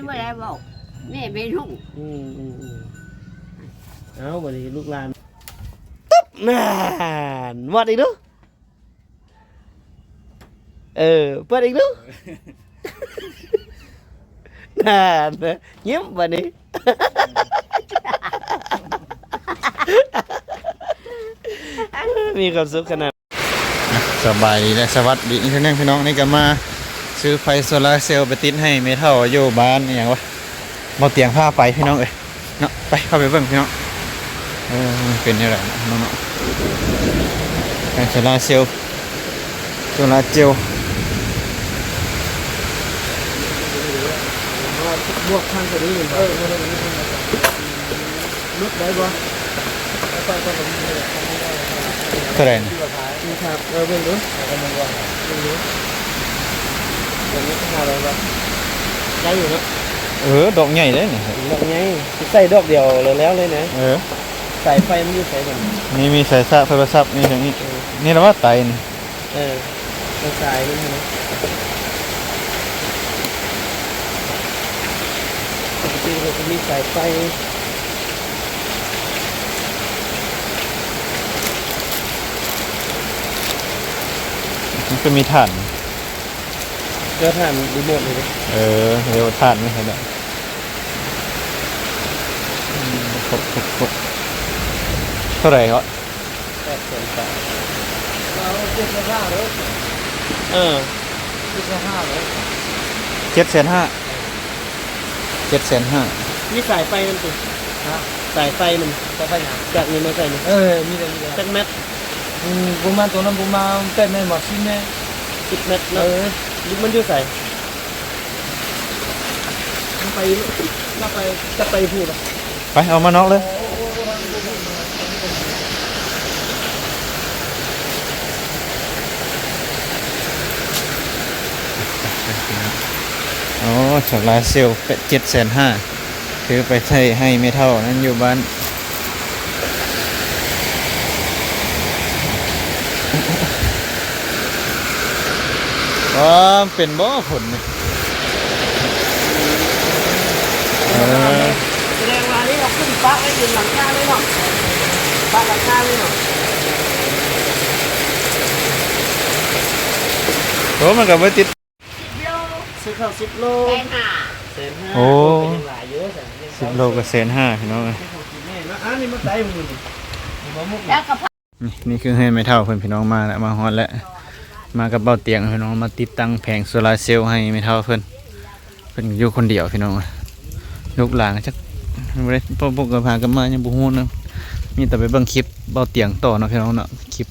ບໍ່ໄດ້ເວົ້າ ແມ່ເປັນຫຸງ. ອືມໆໆ ເອົາ ບັດນີ້ລູກຫຼານ ຕຶບ ນັ້ນ ໝົດອີກດູ. ເອີ ເປີດອີກດູ. ນັ້ນ ຍິ້ມບັດນີ້ ມີຄວາມສຸກຂະໜາດ. ສະບາຍດີ ແລະ ສະຫວັດດີອີກເທື່ອໜຶ່ງພີ່ນ້ອງ. ນີ້ກໍມາຊື້ໄຟໂຊລາເຊວໄປຕິດໃຫ້ແມ່ເຖົ້າຢູ່ບ້ານ ອີ່ຫຍັງວະ ບໍ່ຕຽງພາໄປພີ່ນ້ອງເອີຍເນາະ. ໄປ ເຂົ້າໄປເບິ່ງພີ່ນ້ອງ. ເອີ ມັນເປັນແນວໃດເນາະ ເນາະ ເນາະ ແຜງໂຊລາເຊວ ໂຊລາເຊວ ບວກທາງຕົວນີ້ແມ່ນບໍ່? ເອີ ເບິ່ງ ເບິ່ງ ເບິ່ງ ເບິ່ງ ລົດໄດ້ບໍ່? ເທົ່າໃດນີ້? ເອີ ເບິ່ງດູ ເບິ່ງດູ ແບບນີ້ຫ້າຮ້ອຍບາດ ໄດ້ຢູ່ເນາະ. ເອີ ດອກໃຫຍ່ເດ້ນີ້ ດອກໃຫຍ່ ໃສ່ດອກດຽວແລ້ວເລີຍນະ. ເອີ ສາຍໄຟມັນຢູ່ໃສບັດນີ້? ມີ ມີສາຍຊາກໂທລະສັບ ມີແຖວນີ້. ເອີ ນີ້ລະວ່າໄຕນີ້. ເອີ ເປັນສາຍນີ້ນະ ປົກກະຕິມັນກໍມີສາຍໄຟ ມັນກໍມີຖ່ານ ເອີ ຖ່ານຣີໂມດນີ້ເດ້. ເອີ ເອີ ຖ່ານນີ້ໃຫ້ແລ້ວ ຄົບ ຄົບ ຄົບ ເທົ່າໃດເກາະ? ແປດແສນປາຍ ເອົາເຈັດແສນຫ້າເດີ. ເອີ ເຈັດແສນຫ້າເດີ ເຈັດແສນຫ້າ ເຈັດແສນຫ້າ. ມີສາຍໄຟນຳຕິ? ຮະ? ສາຍໄຟມັນ ສາຍໄຟຫຍັງ? ຈາກນີ້ມາໃສ່ນີ້. ເອີ ມີແລ້ວ ມີແລ້ວ. ຈັກແມັດ? ອືມ ປະມານ ໂຕນັ້ນປະມານ ແປດແມັດບໍ່ ສິບແມັດ. ສິບແມັດເນາະ. ເອີ ມັນຢູ່ໃສ? ໄປ ໄປ ຈະໄປພຸ້ນລະ ໄປ ອອກມານອກເລີຍ. ໂອ້ ໂຊລາເຊວ ເຈັດແສນຫ້າ ຖືໄປໃຊ້ໃຫ້ແມ່ເຖົ້ານັ້ນຢູ່ບ້ານ. ອໍ ເປັນບໍ່ຝົນນີ້? ເອີ ສະແດງວ່ານີ້ເຮົາຂຶ້ນປະໄວ້ເປັນຫຼັງຄາເລີຍເນາະ ປະຫຼັງຄາເລີຍເນາະ. ໂອ້ ມັນກໍບໍ່ຕິດ ສິບໂລ ຊື້ເຂົ້າສິບໂລ ແສນຫ້າ ແສນຫ້າ. ໂອ້ ໂອ້ ກໍຍັງຫຼາຍຢູ່ຊັ້ນ ສິບໂລກໍແສນຫ້າ ພີ່ນ້ອງເອີຍ. ອັນນີ້ມາໄຕມື້ນີ້ ນີ້ບໍ່ມຸກ ແລ້ວກໍ ນີ້ ນີ້ຄືເຮືອນແມ່ເຖົ້າເພິ່ນ ພີ່ນ້ອງ ມາແລ້ວ ມາຮອດແລ້ວ ມາກັບເບົາຕຽງ ພີ່ນ້ອງ ມາຕິດຕັ້ງແຜງໂຊລາເຊວໃຫ້ແມ່ເຖົ້າເພິ່ນ. ເພິ່ນຢູ່ຄົນດຽວ ພີ່ນ້ອງ ລູກຫຼານຈັກບໍ່ໄດ້ ພວກກໍພາກັນມາ ຍັງບໍ່ຮູ້ນຳ ມີແຕ່ໄປເບິ່ງຄລິບເບົາຕຽງຕໍ່ເນາະ ພີ່ນ້ອງເນາະ ຄລິບ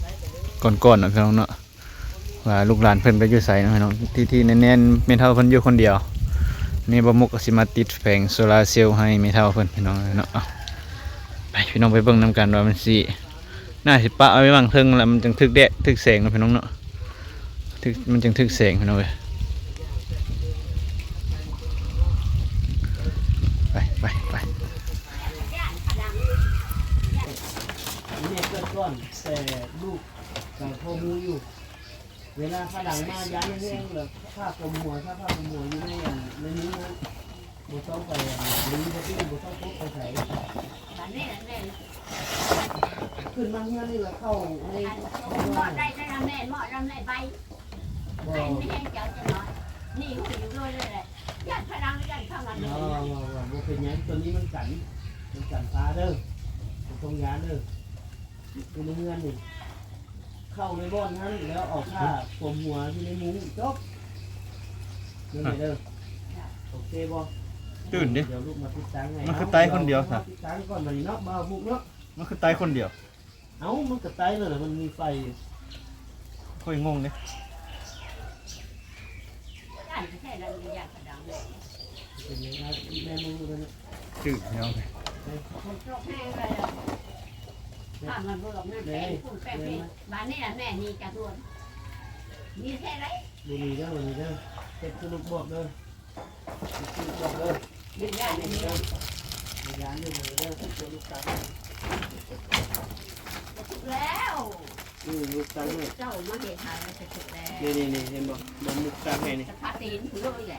ກ່ອນໆເນາະ ພີ່ນ້ອງເນາະ. ວ່າລູກຫຼານເພິ່ນໄປຢູ່ໃສເນາະພີ່ນ້ອງ. ທີ່ ທີ່ແນ່ໆ ແມ່ເຖົ້າເພິ່ນຢູ່ຄົນດຽວ. ນີ້ບ່າວມຸກກໍຊິມາຕິດແຜງໂຊລາເຊວໃຫ້ແມ່ເຖົ້າເພິ່ນ ພີ່ນ້ອງເນາະ. ເອົາ ໄປ ພີ່ນ້ອງໄປເບິ່ງນຳກັນວ່າມັນຊິ ໜ້າຊິປະໄວ້ຫວ່າງເທິງ ແລ້ວມັນຈຶ່ງຖືກແດດຖືກແສງເນາະ ພີ່ນ້ອງເນາະ. ຖືກ ມັນຈຶ່ງຖືກແສງ ພີ່ນ້ອງເອີຍ. ໄປ ໄປ ໄປ. ແມ່ເກີດກ່ອນ ແຕ່ລູກກໍພໍຮູ້ຢູ່. ເວລາພະຫຼັງມາຢ້ານແຮງໆ ແລ້ວພາກົມຫົວ ພາ ພາກົມຫົວຢູ່ໃນອັນ ໃນມຸ້ງນັ້ນ ບໍ່ຕ້ອງໄປ ບໍ່ຕ້ອງປົກໄປໃສ. ບາດນີ້ແຫຼະແມ່ນ ຂຶ້ນມາເຮືອນນີ້ລະເຂົ້າໃນ ອັນ ໝໍ້ໄດ້ ໄດ້ນຳແມ່ ໝໍ້ນຳແມ່ໃບ ບໍ່ ໃຫ້ແມ່ແຮງເຈົ້າຈັກໜ້ອຍ ນີ້ຮູ້ຢູ່ໂລດເລີຍແຫຼະ ຢ້ານພະຫຼັງ ຢ້ານພະມັນ. ບໍ່ ບໍ່ ບໍ່ ບໍ່ເປັນຫຍັງ ຕົວນີ້ມັນກັນ ມັນກັນຟ້າເດີ ບໍ່ຕ້ອງຢ້ານເດີ. ຢູ່ໃນເຮືອນນີ້ ເຂົ້າໃນບ່ອນຫັ້ນ ແລ້ວເອົາຜ້າກົມຫົວຢູ່ໃນມຸ້ງ ຈົບ. ເດີແມ່ເດີ ໂອເຄບໍ່? ຕື່ນເດ້ ດຽວລູກມາຕິດຕັ້ງໃຫ້. ມັນຄືຕາຍຄົນດຽວຊະ ຕິດຕັ້ງກ່ອນບາດນີ້ເນາະ ບ່າວມຸກເນາະ. ມັນຄືຕາຍຄົນດຽວ. ເອົ້າ ມັນກໍຕາຍແລ້ວລະ ມັນມີໄຟຢູ່. ຂ້ອຍງົງເດ້. ຈື່ພີ່ນ້ອງເອີຍ ຖ້າມັນບໍ່ອອກນັ້ນແປງພຸ້ນແປງພີ້ ບາດນີ້ລະແມ່ໜີຈາກເຮືອນ ໜີແທ້ໃດ. ບໍ່ໜີເດີ ບໍ່ໜີເດີ ເຮັດຄືລູກບອກເດີ ເຮັດຄືລູກບອກເດີ. ເຮັດຢ້ານເດີ ເຮັດຢ້ານເດີ ເດີ ເດີ ເດີ ລູກຕັງ ຖືກແລ້ວ. ອືມ ລູກຕັງເລີຍ ເຈົ້າມາເຮັດໃຫ້ມັນຖືກແລ້ວ. ນີ້ໆ ເຫັນບໍ່ ບໍ່ມຸກຕັງໃຫ້ນີ້ ສະພາຕີນພຸ້ນເລີຍແຫຼະ.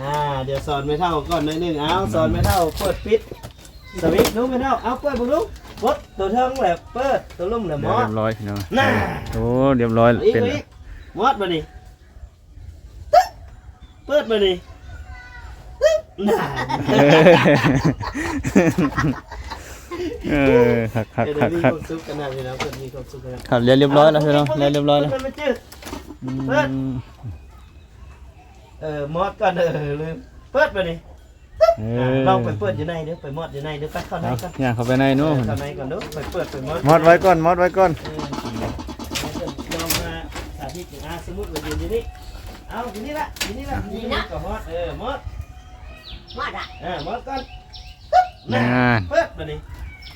ອ່າ ດຽວສອນແມ່ເຖົ້າກ່ອນໜ້ອຍໜຶ່ງ. ເອົາ ສອນແມ່ເຖົ້າເປີດປິດສະວິດດູແມ່ເຖົ້າ. ເອົາ ເປີດເບິ່ງດູ. ກົດໂຕເທິງແຫຼະເປີດ ໂຕລຸ່ມແຫຼະມອດ. ຮຽບຮ້ອຍພີ່ນ້ອງ. ນະ ໂອ້ ຮຽບຮ້ອຍ. ອີກ ເປັນ ອີກ ມອດບາດນີ້. ຕຶບ ເປີດບາດນີ້. ຕຶບ ນະ ເອີ ເອີ ຄັກໆໆໆ ມີຄວາມສຸກກັນນະພີ່ນ້ອງ ເພິ່ນມີຄວາມສຸກກັນນະ. ຄັບ ແລ້ວຮຽບຮ້ອຍແລ້ວພີ່ນ້ອງ ແລ້ວຮຽບຮ້ອຍແລ້ວ. ເປີດ ເປີດ ເອີ ມອດກ່ອນ. ເອີ ລືມ ເປີດບາດນີ້. ເອີ ອ່າ ລອງໄປເປີດຢູ່ໃນເດີ ໄປມອດຢູ່ໃນເດີ ໄປເຂົ້າໃນກ່ອນ. ເອົາ ຍ່າງເຂົ້າໄປໃນນູ້. ເອີ ເຂົ້າໃນກ່ອນດູ ໄປເປີດໄປມອດ ມອດໄວ້ກ່ອນ ມອດໄວ້ກ່ອນ. ເອີ ລອງມາສາທິດ. ອ່າ ສົມມຸດວ່າຢືນຢູ່ນີ້ ເອົາ ຢູ່ນີ້ລະ ຢູ່ນີ້ລະ ຢູ່ນີ້ກໍມອດ. ເອີ ມອດ ມອດອະ ເອີ ມອດກ່ອນ. ນັ້ນ ເປີດບາດນີ້.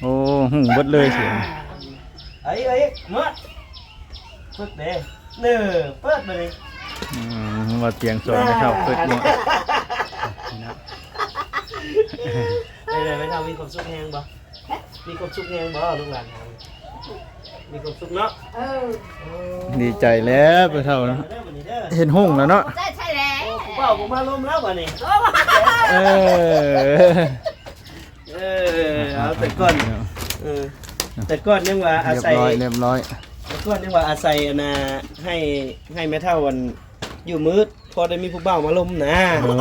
ໂອ້ ຫູເບິດເລີຍສຽງ. ເອົາອີກ ເອົາອີກ ມອດ. ຝຶກເດ້ ເອີ ເປີດບາດນີ້. ອືມ ວ່າຕຽງສອນແມ່ເຖົ້າຝຶກເນາະ. ເປັນໃດແມ່ເຖົ້າ ມີຄວາມສຸກແຮງບໍ່? ມີຄວາມສຸກແຮງບໍ່ ລູກຫຼານເຮົາ? ມີຄວາມສຸກເນາະ. ເອີ ດີໃຈແລ້ວແມ່ເຖົ້າເນາະ ເຫັນຮຸ່ງແລ້ວເນາະ. ໃຊ່ແລ້ວ ຜູ້ບ່າວບໍ່ມາລົມແລ້ວບາດນີ້. ເອີ ເອີ ເອົາແຕ່ກ່ອນ ເອີ ແຕ່ກ່ອນຍັງວ່າອາໄສ ຮຽບຮ້ອຍ ຮຽບຮ້ອຍ. ແຕ່ກ່ອນຍັງວ່າອາໄສອັນນ່າ ໃຫ້ ໃຫ້ແມ່ເຖົ້າອັນຢູ່ມືດ ພໍໄດ້ມີຜູ້ບ່າວມາລົມນະ. ໂອ້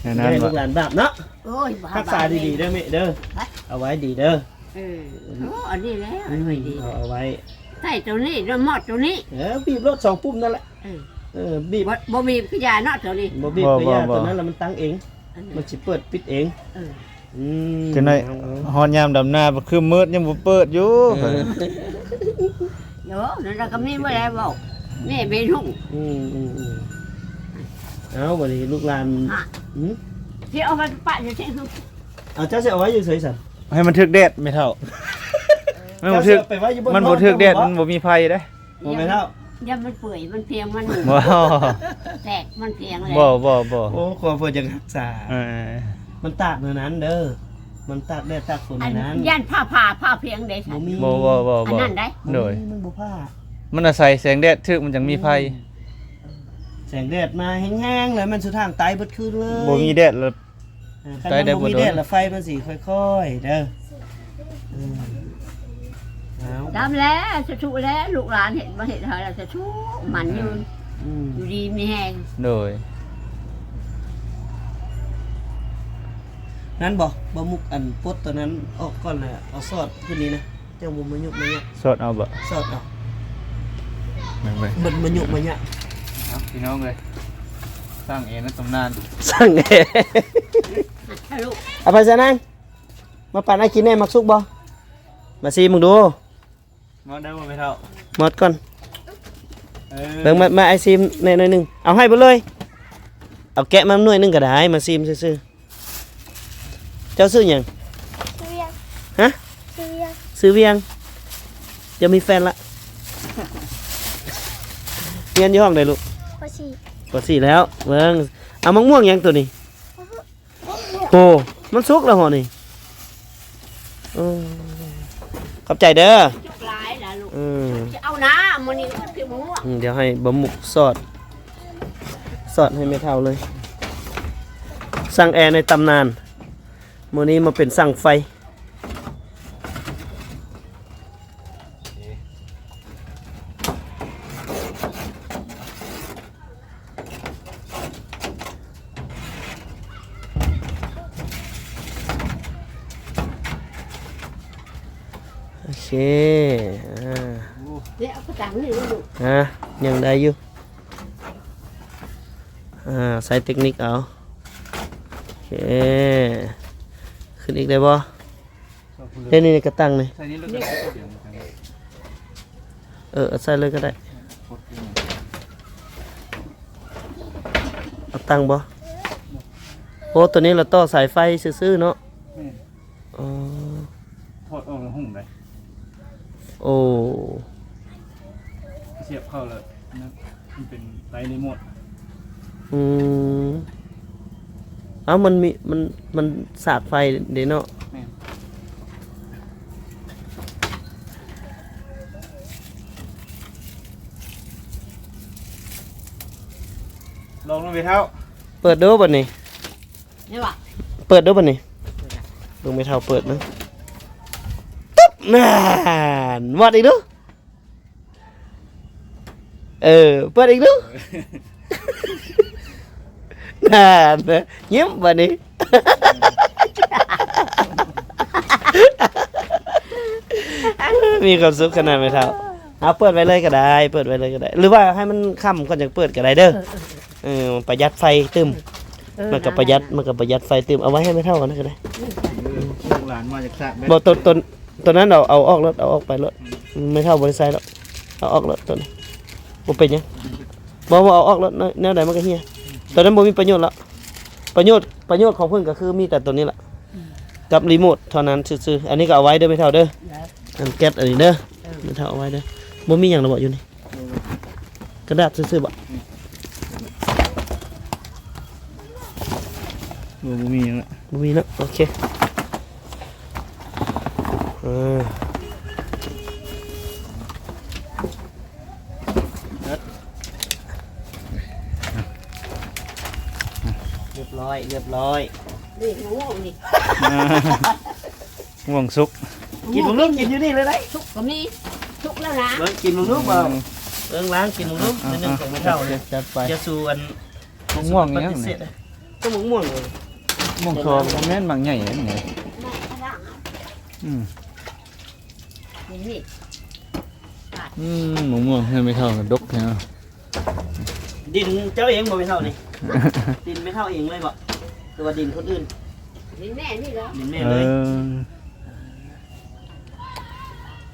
ແນວນັ້ນ ໃຫ້ລູກຫຼານບາບເນາະ. ໂອ້ຍ ຮັກສາດີໆເດີແມ່ເດີ ເອົາໄວ້ດີເດີ. ເອີ ເອົາອັນນີ້ແຫຼະ ເອົາໄວ້ດີ ເອົາ ເອົາໄວ້ ໃສ່ໂຕນີ້ ມອດໂຕນີ້. ເອີ ບີບໂລດສອງປຸ່ມນັ້ນແຫຼະ. ເອີ ເອີ ບີບ ບໍ່ ບໍ່ບີບຄືຢ່າເນາະ ໂຕນີ້ ບໍ່ບີບຄືຢ່າ ໂຕນັ້ນລະມັນຕັ້ງເອງ ມັນຊິເປີດປິດເອງ. ເອີ ອືມ ຈັ່ງໃດ ຮອດຍາມດຳນາຄືມືດຍັງບໍ່ເປີດຢູ່. ເອີ ໂຍ ນັ້ນລະກໍມີບໍ່ໄດ້ເວົ້າ ແມ່ເປັນຫຸ່ງ. ອືມ ອືມ ອືມ ເອົາ ບາດນີ້ລູກຫຼານ ຫື ຊິເອົາໄປປະຢູ່ໃສ? ເອົາ ເຈົ້າຊິເອົາໄວ້ຢູ່ໃສຊັ້ນ? ໃຫ້ມັນຖືກແດດແມ່ເຖົ້າ. ມັນບໍ່ຖືກ ເຈົ້າຊິເອົາໄປໄວ້ຢູ່ເທິງ ມັນບໍ່ຖືກແດດ ບໍ່? ມັນບໍ່ມີໄຟເດ້. ບໍ່ແມ່ນເນາະ ຢ້ານມັນເປື່ອຍ ມັນພຽງ ມັນ ບໍ່ ແຕກ ມັນພຽງແລ້ວ. ບໍ່ ບໍ່ ບໍ່ ໂອ້ ຂໍເພິ່ນຢາກຮັກສາ. ເອີ ມັນຕາກແນວນັ້ນເດີ ມັນຕາກແດດຕາກຝົນ ອັນ ແນວນັ້ນ ຢ້ານຟ້າຜ່າ ຟ້າພຽງເດ້. ບໍ່ມີ ບໍ່ ບໍ່ ບໍ່ ອັນນັ້ນໄດ໋. ໂດຍ ມັນບໍ່ຜ່າ ມັນອາໄສແສງແດດຖືກ ມັນຈັ່ງມີໄຟ. ອືມ ແສງແດດມາແຮງໆ ແລ້ວມັນສຸດທາງຕາຍເບິດຄືນເລີຍ. ບໍ່ມີແດດແລ້ວ ເອີ ຄັນມັນບໍ່ມີແດດລະໄຟມັນຊິຄ່ອຍໆເດີ. ເອີ ເອົາ ດຳແລ້ວ ສາທຸແລ້ວ ລູກຫຼານເຮັດ ມາເຮັດໃຫ້ແລ້ວ ສາທຸ ໝັ້ນຍືນ ອືມ ຢູ່ດີມີແຮງ. ໂດຍ ນັ້ນບໍ່ ບໍ່ມຸກ ອັນ ປົດຕົວນັ້ນອອກກ່ອນ ແລ້ວເອົາສອດຂຶ້ນນີ້ນະ. ເຈົ້າບໍ່ມາຍຸມາຍະ ສອດເອົາບໍ່? ສອດເອົາ ເບິ່ງໆ ມັນມາຍຸມາຍະ. ເອົາ ພີ່ນ້ອງເອີຍ ຊ່າງແອໃນຕຳນານ ຊ່າງແອ. ເອົາໄປຊະນາງ ມາປັນອ້າຍກິນແດ່ ມັກສຸກບໍ່? ມາຊີມເບິ່ງດູ. ໝົດໄດ້ບໍ່ແມ່ເຖົ້າ? ໝົດກ່ອນ. ເອີ ເບິ່ງ ມາ ມາ ອ້າຍຊີມແດ່ໜ້ອຍໜຶ່ງ ເອົາໃຫ້ເບິດເລີຍ. ເອົາແກະມາໜ່ວຍໜຶ່ງກໍໄດ້ ມາຊີມຊື່ໆ. ເຈົ້າຊື່ຫຍັງ? ຊື່ວຽງ. ຮະ? ຊື່ວຽງ. ຊື່ວຽງ. ເຈົ້າມີແຟນລະ? ຮຽນຢູ່ຫ້ອງໃດລູກ? ປໍສີ່. ປໍສີ່ແລ້ວ. ເບິ່ງ ເອົາໝາກມ່ວງຫຍັງໂຕນີ້? ໂອ້ ມັນສຸກແລ້ວເຫາະນີ້. ເອີ ຂອບໃຈເດີ. ສຸກຫຼາຍລະລູກ. ເອີ ຊິເອົານະ ມື້ນີ້ຄືໝາກມ່ວງ. ອືມ ດຽວໃຫ້ບ່າວມຸກສອດ ສອດໃຫ້ແມ່ເຖົ້າເລີຍ. ຊ່າງແອໃນຕຳນານ ມື້ນີ້ມາເປັນຊ່າງໄຟ. ໂອເຄ ອ່າ ເດ້ ເອົາກະຕັງນີ້ລູກ. ອ່າ ຍັງໄດ້ຢູ່. ອ່າ ໃຊ້ເຕັກນິກເອົາ. ໂອເຄ ຂຶ້ນອີກໄດ້ບໍ່? ເດ້ ນີ້ ນີ້ກະຕັງນີ້. ໃສ່ນີ້ເລີຍກໍໄດ້. ເອີ ເອົາໃສ່ເລີຍກໍໄດ້. ເອົາຕັ້ງບໍ່? ໂອ້ ໂຕນີ້ລະຕໍ່ສາຍໄຟຊື່ໆເນາະ. ແມ່ນ. ອໍ ຖອດອອກແລ້ວຫຸ້ງໄດ໋. ໂອ້ ສຽບເຂົ້າແລ້ວນະ. ມັນເປັນໄຟຣີໂມດ. ອືມ ເອົ້າ ມັນມີ ມັນ ມັນສາກໄຟເດ້ເນາະ. ແມ່ນ. ລອງເນາະແມ່ເຖົ້າ. ເປີດດູບັດນີ້. ນີ້ຫວາ? ເປີດດູບັດນີ້. ເປີດລະ ເບິ່ງແມ່ເຖົ້າເປີດເບິ່ງ. ຕຶບ ນັ້ນ ຫວັດອີກດູ. ເອີ ເປີດອີກດູ. ນັ້ນນະ ຍິ້ມບາດນີ້. ມີຄວາມສຸກຂະໜາດແມ່ເຖົ້າ. ເອົາ ເປີດໄວ້ເລີຍກໍໄດ້ ເປີດໄວ້ເລີຍກໍໄດ້ ຫຼືວ່າໃຫ້ມັນຄ່ຳກ່ອນຈັ່ງເປີດກໍໄດ້ເດີ. ເອີ ເອີ ເອີ ປະຢັດໄຟຕື່ມ. ເອີ ມັນກໍປະຢັດ ມັນກໍປະຢັດໄຟຕື່ມ. ເອົາໄວ້ໃຫ້ແມ່ເຖົ້າກ່ອນກໍໄດ້. ເອີ ລູກຫຼານມາຈາກສາກແບບ ບໍ່ ໂຕ ໂຕ ໂຕນັ້ນເອົາ ເອົາອອກໂລດ ເອົາອອກໄປໂລດ. ອືມ ອືມ ແມ່ເຖົ້າບໍ່ໄດ້ໃຊ້ດອກ ເອົາອອກໂລດໂຕນີ້ ບໍ່ເປັນຫຍັງ. ບໍ່ ບໍ່ ເອົາອອກໂລດ ແນວໃດມັນກໍເຫ່ຍ. ໂຕນັ້ນບໍ່ມີປະໂຫຍດລະ. ປະໂຫຍດ ປະໂຫຍດຂອງເພິ່ນກໍຄືມີແຕ່ໂຕນີ້ລະ ອືມ ກັບຣີໂມດເທົ່ານັ້ນຊື່ໆ. ອັນນີ້ກໍເອົາໄວ້ເດີແມ່ເຖົ້າເດີ. ອັນແກັດອັນນີ້ເດີ ເອີ ແມ່ເຖົ້າເອົາໄວ້ເດີ. ບໍ່ມີຫຍັງລະບໍ່ຢູ່ນີ້? ກະດາດຊື່ໆບໍ່? ບໍ່ ບໍ່ມີຫຍັງລະ. ບໍ່ມີເນາະ ໂອເຄ. ເອີ ຮຽບຮ້ອຍ ຮຽບຮ້ອຍ. ນີ້ ມະມ່ວງນີ້ ອ່າ ມ່ວງສຸກ. ກິນເບິ່ງລູກ ກິນຢູ່ນີ້ເລີຍໄດ໋. ສຸກກໍມີ ສຸກແລ້ວນະ. ເບິ່ງ ກິນເບິ່ງລູກ. ອືມ ເບິ່ງ ລາງກິນເບິ່ງລູກ. ອ່າ ໜ້ອຍໜຶ່ງຂອງແມ່ເຖົ້ານີ້ ຈັດໄປ. ຢ່າສູ່ອັນ ມະມ່ວງອີຫຍັງນີ້? ກໍມະມ່ວງເລີຍ. ມ່ວງຊອງ ແມ່ນໝາກໃຫຍ່ນີ້. ອືມ ນີ້ ນີ້ ອືມ ມະມ່ວງເຮືອນແມ່ເຖົ້າກໍດົກແທ້. ດິນເຈົ້າເອງບໍ່ແມ່ເຖົ້ານີ້? ດິນແມ່ເຖົ້າເອງເລີຍບໍ່ ຫຼືວ່າດິນຄົນອື່ນ? ດິນແມ່ນີ້ແຫຼະ ດິນແມ່ເລີຍ. ເອີ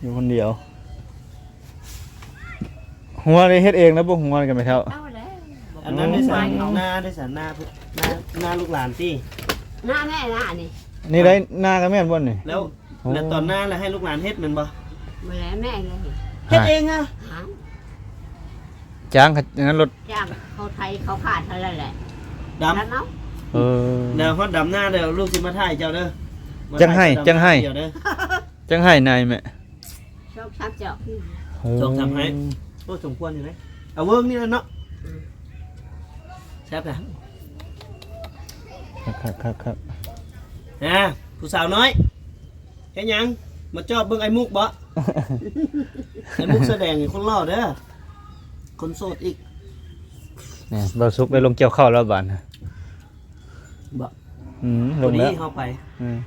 ຢູ່ຄົນດຽວ. ຫົວນີ້ເຮັດເອງແລ້ວບໍ່ ຫົວນີ້ກໍແມ່ເຖົ້າ? ເອົາແລ້ວ. ອັນນັ້ນໄດ້ສາ ໂອ້ ນາໄດ້ສາ ນາ ນາ ນາລູກຫຼານຕິ? ນາແມ່ນາອັນນີ້. ນີ້ໄດ້ ນາກໍແມ່ນບໍ່ນີ້? ແລ້ວ ໂອ້ ແລ້ວຕອນນາແລ້ວໃຫ້ລູກຫຼານເຮັດແມ່ນບໍ່? แม่เลย เฮ็ดเองอะ หา จ้างเขา อันนั้นรถ จ้างเขาไถเขาพาดเท่านั้นแหละ ดำ แล้วเนาะ เออ แล้วฮอดดำนาแล้วลูกสิมาถ่ายเจ้าเด้อ มาถ่าย จั่งให้ เจ้าดำนา จั่งให้ เดียวเด้อ จั่งให้นายแม่ สองสามจอก โอ้ สองสามไฮ่ โอ้ สมควรอยู่เด้ เอาเวิ้งนี่แหละเนาะ อืม แซ่บนะ คักๆๆๆ อ่า ผู้สาวน้อย เฮ็ดหยัง มาจอบเบิ่งไอ้มุกบ่ ไอ้มุกแสดงนี่คนหล่อเด้อ คนโสดอีก นี่ บ่าวสุกได้ลงเกี่ยวข้าวแล้วบาดนะ บ่ อืม ลงแล้ว พอดีเฮาไป อืม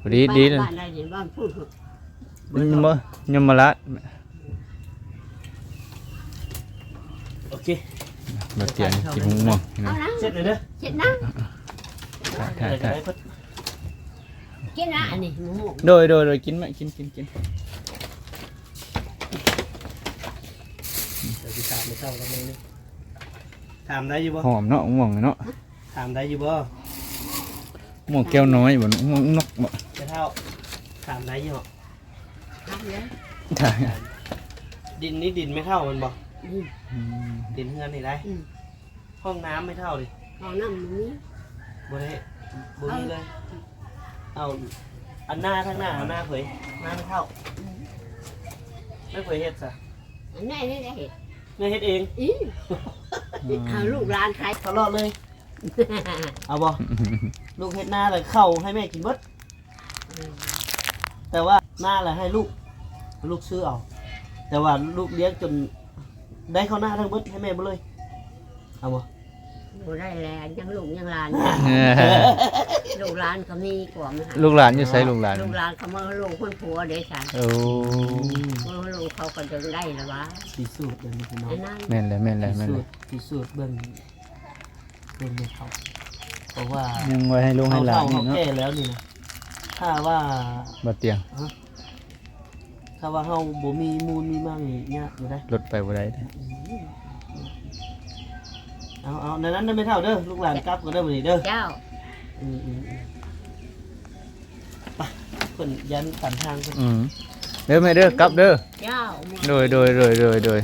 พอดี บ้าน ดีนะ บ้านใดนี่ บ้านพุ้น อืม บ่ ยมราช โอเค บ่เตียงกินมะม่วง เอานะ เช็ดเลยเด้อ เช็ดนะ ถ่ายๆๆ กินนะ อันนี้มะม่วง โดยๆๆ กินแม่ กินๆๆ เดี๋ยวสิถามไม่เท่ากันเลยนี่ ถามได้อยู่บ่ หอมเนาะ มะม่วงเนาะ ถามได้อยู่บ่ มะม่วงแก้วน้อยบ่ มะม่วงนกบ่ ไม่เท่า ถามได้อยู่บ่ ถามเลย ได้ ดินนี่ดินไม่เท่ามันบ่ อืม อืม ดินเฮือนนี่ได้ อืม ห้องน้ำไม่เท่าดิ ห้องน้ำบ่มี บ่ได้ บ่มีเลย เอา อันหน้าทางหน้า เอาหน้าเผย หน้าไม่เท่า อืม ไม่เผยเฮ็ดซะ อันนี้นี่ได้เฮ็ด ไม่เฮ็ดเอง อืม อืม เอาลูกหลานขายตลอดเลย เอาบ่ ลูกเฮ็ดนาแล้วเข้าให้แม่กินเบิด แต่ว่านาแล้วให้ลูก ลูกซื้อเอา แต่ว่าลูกเลี้ยงจนได้เข้านาทั้งเบิดให้แม่เบิดเลย เอาบ่ บ่ได้แล้ว ยังลูกยังหลาน เออ ลูกหลานก็มีกว่ามัน ลูกหลานอยู่ไส ลูกหลาน ลูกหลานเขามาลูกคนผัวเด้ฉัน โอ้ เออ ลูกเขาก็ยังได้ละวะ พิสูจน์เบิ่งพี่น้อง อันนั้น แม่นแล้ว แม่นแล้ว แม่นแล้ว พิสูจน์ พิสูจน์เบิ่ง เบิ่งแม่เฒ่า เพราะว่า ยังไว้ให้ลูกให้หลาน เฒ่า นี่เนาะ เฒ่าแก่แล้วนี่นะ ถ้าว่า บ่เตียง ฮะ ถ้าว่าเฮาบ่มีมูลมีมั่งนี่ยากอยู่ได้ ลดไปบ่ได้เด้ อืม เอา เอา นั้นๆ เด้อแม่เฒ่าเด้อ ลูกหลานกลับก่อนเด้อมื้อนี้เด้อ เจ้า อืมๆๆ ไป เพิ่นยันตันทางเพิ่น อืม เด้อแม่เด้อ กลับเด้อ เจ้า โดย โดย โดย โดย โดย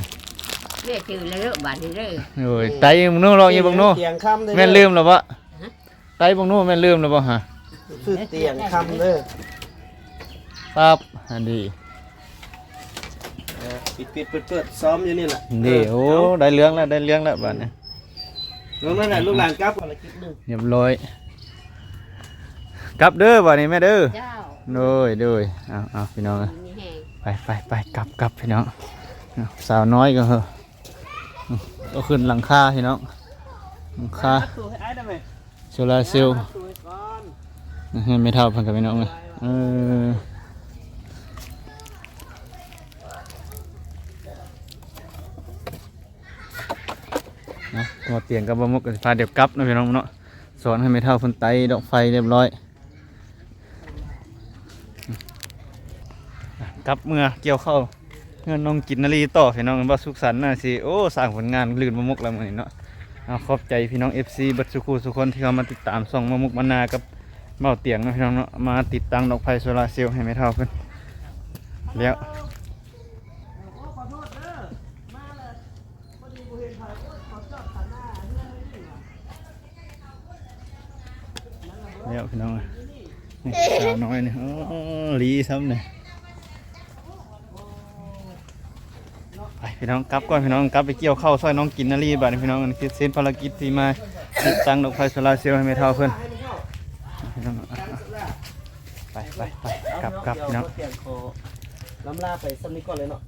แม่จื้อแล้วเด้อ บาดนี้เด้อ โดย ไตเบิ่งโน่ ลองอยู่เบิ่งโน่ เตียงคำเด้อ แม่นลืมแล้วบ่ ฮะ ไตเบิ่งโน่ แม่นลืมแล้วบ่ฮะ ซื้อเตียงคำเด้อ ปั๊บ อันนี้ เออ ปิดๆ เปิดๆ ซ้อมอยู่นี่แหละ นี่ เออ โอ้ เอา ได้เรื่องแล้ว ได้เรื่องแล้วบาดนี้ ลงนั่นแหละ ลูกหลานกลับภารกิจหนึ่ง เรียบร้อย กลับเด้อบาดนี้แม่เด้อ เจ้า โดย โดย เอา เอา พี่น้องเอ้ย มีแฮง ไป ไป ไป กลับ กลับ พี่น้อง เอา สาวน้อยก็เหอะ เอาขึ้นหลังคา พี่น้อง หลังคา เอาตู้ให้อ้ายได้ไหม โซลาร์เซลล์ เอาตู้ให้ก่อน เฮือนแม่เฒ่าเพิ่นกับพี่น้องเอ้ย เออ นะ บ่เตียงกับบ่าวมุกก็สิพาเดี๋ยวกลับเนาะพี่น้องเนาะ สอนให้แม่เฒ่าเพิ่นไตดอกไฟเรียบร้อย กลับเมือเกี่ยวข้าวเฮือนน้องกินนารีต่อพี่น้อง บ่าวสุขสันต์น่าสิ โอ้ สร้างผลงานลื่นบ่าวมุกแล้วมื้อนี้เนาะ เอา ขอบใจพี่น้อง เอฟซี เบิดสุคู่สุคนที่เข้ามาติดตามช่องบ่าวมุกบ้านนากับบ่าวเตียงเนาะพี่น้องเนาะ มาติดตั้งดอกไฟโซลาร์เซลล์ให้แม่เฒ่าเพิ่นแล้ว แล้วพี่น้อง นี่สาวน้อยนี่ โอ้ ลีซ้ำนี่ ไปพี่น้อง กลับก่อนพี่น้อง กลับไปเกี่ยวข้าวซอยน้องกินนารีบาดนี้พี่น้อง อันนี้คือเส้นภารกิจที่มาติดตั้งดอกไฟโซลาร์เซลล์ให้แม่เฒ่าเพิ่น พี่น้อง ไป ไป ไป กลับ กลับพี่น้อง เดี๋ยวขอลำลาไปส่ำนี้ก่อนเลยเนาะ